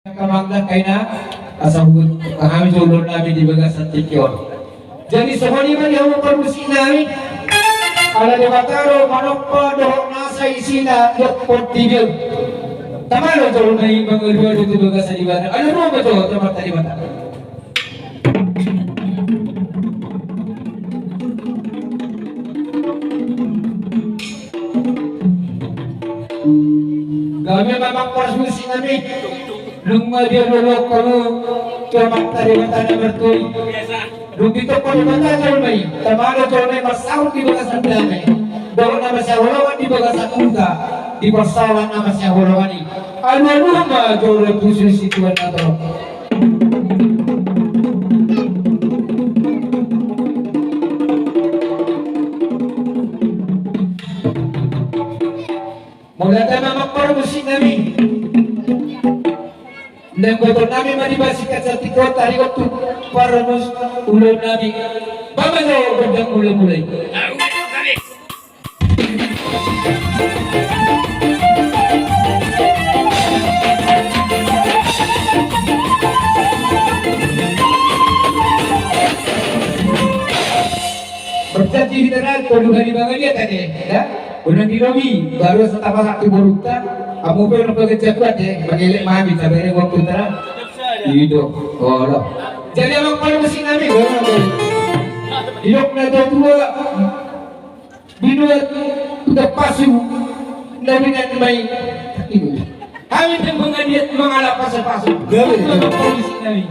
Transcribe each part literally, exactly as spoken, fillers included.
Angka amang, angka inang, asa huhut hami jolo nami di bagasan tingki on. Jadi songon i ma di hamu parmusik nami. Ala Debata do manompa dohot nasa isina dohot portibi on. Tama do jolo nai mangalualu tu bagasan Debata. Ala dua ma jolo tama tadi mata. Gabe ma amang parmusik nami. Nunga dialualuhon hamu tu Amanta Debata na martua i. Dung ditompa Debata jolma i, tama do jolma i marsahut di bagasan dame dohot na masihaholongan di bagasan huta, di parsaoran na masihaholongan i. Alualuhon ma jolo tu si Tuhan na torop. Mauliate ma amang parmusik nami. Naeng boto nami ma di bagasan tingki on taringot tu parmusik ulaon nami. Ba ma jo gondang mulamula i. Berjanji hita nai, tolu hali mangaliat ate, ya. Unang di lobi, baru asa tapasahat tu borunta. Hamu pe unang paganjang kuat, ya. Mangelek ma hami, tabereng waktu tara. Ido, olo. Jadi amang parmusik nami, olo. Didok na tua-tua. Binuat pasu na binan mai. Hami pe mangaliat mangalap pasu-pasu. Gabe. Amang parmusik nami.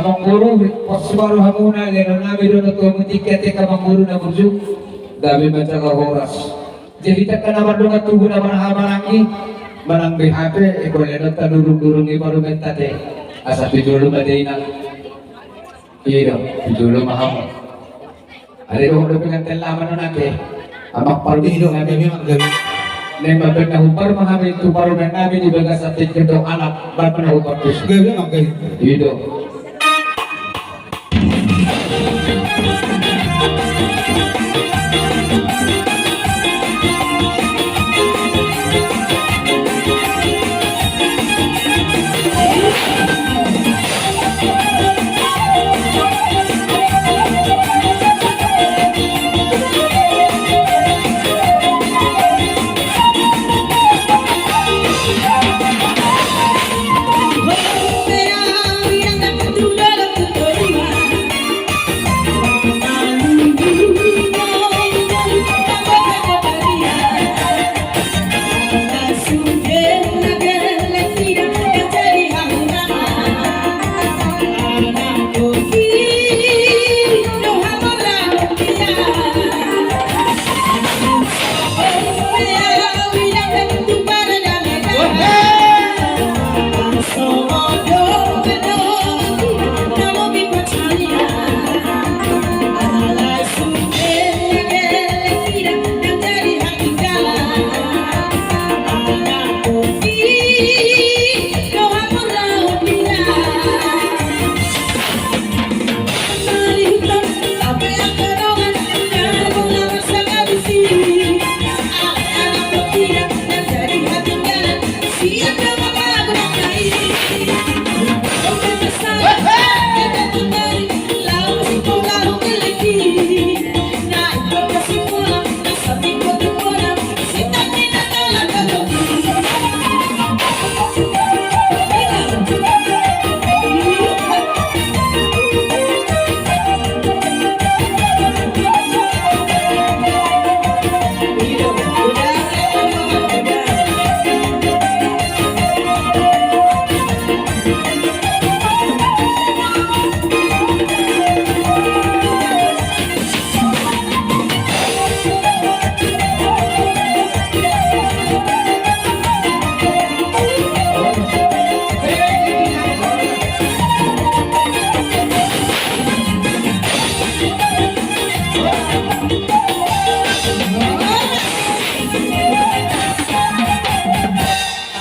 Amangboru, pos ma rohamuna, lehonon nami do na tu hamu tingki, ate amangboru na burju. Gabe ma jala horas. Jadi angka na mardongan tubu na marhahamaranggi, manang be hape, eko lehonon ta durung-durung i parumenta te. Asa tu jolo ma da inang. I do, tu jolo ma hamu. Ari dohot do pengantin lama non ate. Amang parumaen nami. Gabe, gabe. Naeng mambahen na hombar ma hami tu parumaen nami di bagasan tingki dohot anak, bahen ma na hombar tusi. Gabe, gabe. I do.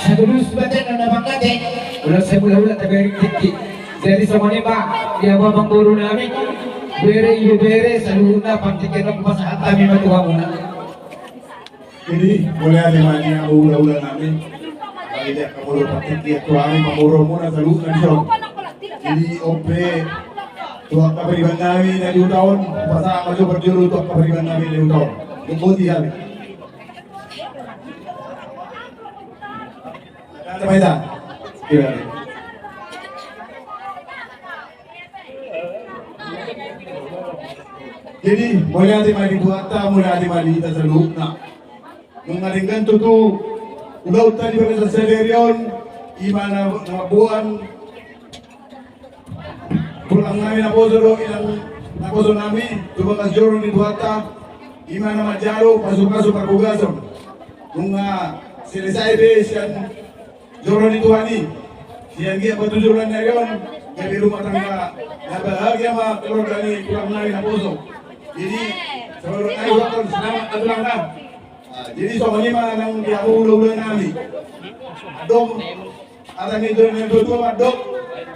Sadudus badan na mangate, ulang sai mula-ula taberik tingki. Jadi songon i ma, di hamu amangboru nami, bere, ibebere, saluhutna, partingkian on hupasahat hami ma tu hamuna. Jadi, mauliate ma di hamu hula-hula nami. Mauliate ma di hamu partingkian tu hami, pamoruonmuna saluhutna dison. Jadi, on pe, tu angka pariban nami na di huta on, hupasahat ma jo parjolo tu angka pariban nami na di huta on. Dung boti hami. Kata baita. Iya. Jadi, mauliate ma di Tuhanta, mauliate ma di hita saluhutna. Nunga denggan tutu ulaonta di bagasan sadari on, i ma na mamboan tulang nami naposo dohot inang naposo nami tu bagas joro ni Tuhanta, i ma na manjalo pasu-pasu parhorasan. Nunga selesai be sian joro ni Tuhan i, sian anggiat patujuran ni ari on, gabe rumah tangga na bahagia ma keluarga ni tulang nami naposo. Jadi, saluhutna huucapkan selamat ma tulang na. Nah, jadi songon i ma nang di hamu hula-hula nami. Dong, hata ni tua-tua mandok,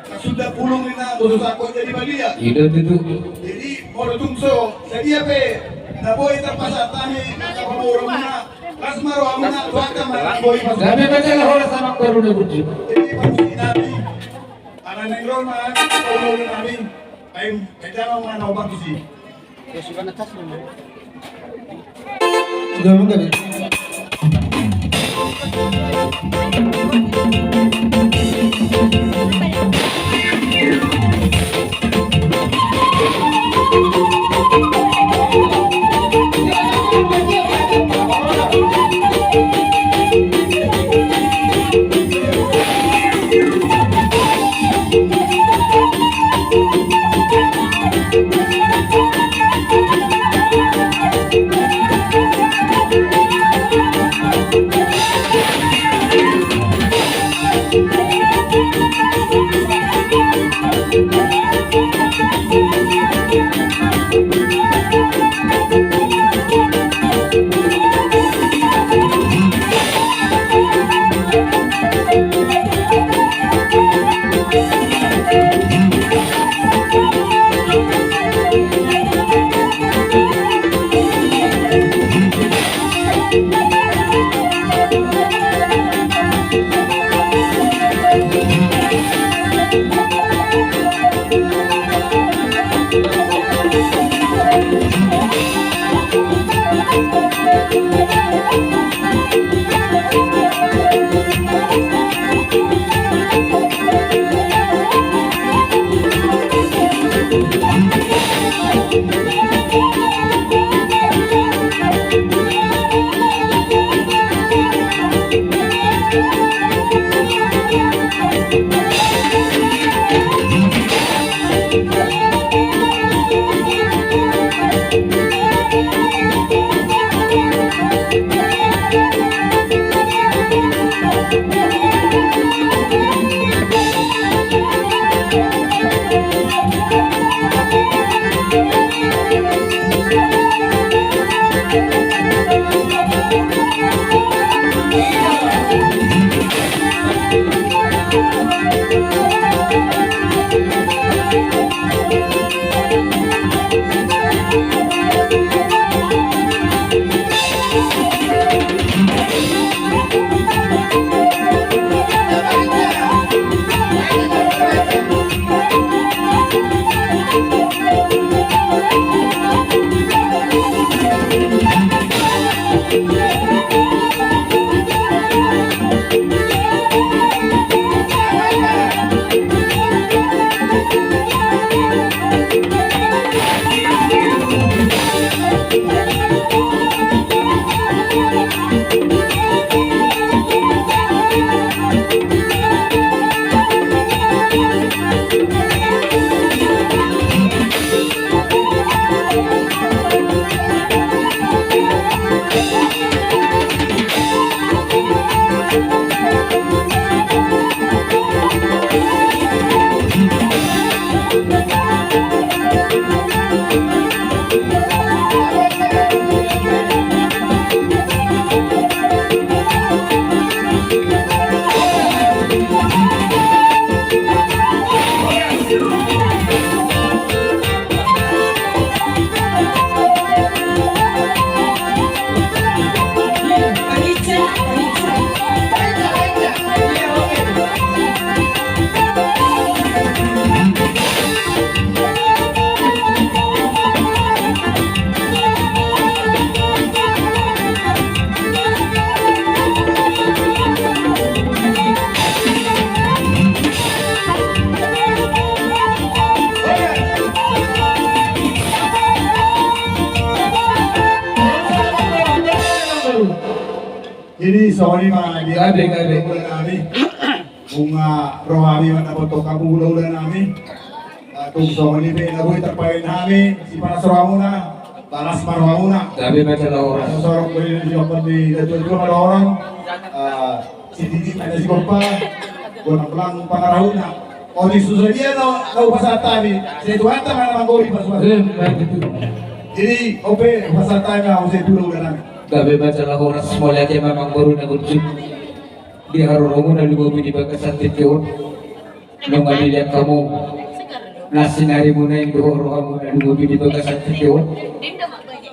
na sundang bulung ninna, molo so sangkot jadi balian. I do tutu. Jadi, molo tung so sadia pe na boi tarpasahat hami, na pamoruonmuna, las ma rohamuna, tu angka na boi pasu. Gabe ma jala horas amangboru na burju. Jadi, pasu nami, ala naeng ro ma, pamoruon nami, paim, paim damang ma na obat tusi. Jadi songon i ma di, gabe, gabe, hula-hula nami. Nunga ro hami mandapothon hamu hula-hula nami. Tung songon i pe na boi tarpahen hami, sipanas rohamuna, panas ma rohamuna. Gabe ma jala horas. Sorok boi di jokon di datu dua ma dohonon. Sititi ma na sigompa. Gonang belang pangarahutna. Oti susa dia na hupasahat hami. Sai Tuhanta ma na manggori pasupasu. Jadi on pe hupasahat hami ma sai tu hula-hula nami. Gabe ma jala horas, mauliate ma amangboru na burju. Di haroromu na lumobi di bagasan tingki on. Nunga dilehon hamu na sinarimuna i dohot rohamuna na lumobi di bagasan tingki on.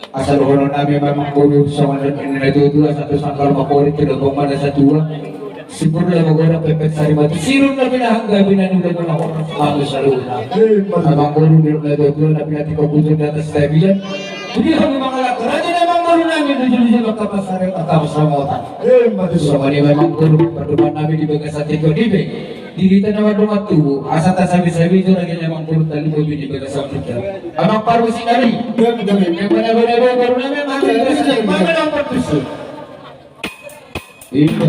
Asa dohonon nami ma amangboru songon na tuatua, asa tu sangkar ma horit, tu lobang ma na satua. Sipur na magodang, pepet sari matu sirun na binahen, gabe na niula muna horas hamu saluhutna. Amangboru, didok na tuatua, na pinatik hobutun di atas tapian. Budi hamu mangalangka, raja ni amangboru nami, bujur-bujur mangkapas sari, mangkapas hamu otak. Songon i ma amangboru, pandohan nami di bagasan tingki on i pe. Di hita na mardongan tubu, asa tasabe-sabe jo ragil ni amangboru na lumobi di bagasan tingki on. Amang parmusik nami. Gabe, gabe. Gabe, gabe, gabe, gabe, gabe. Ima.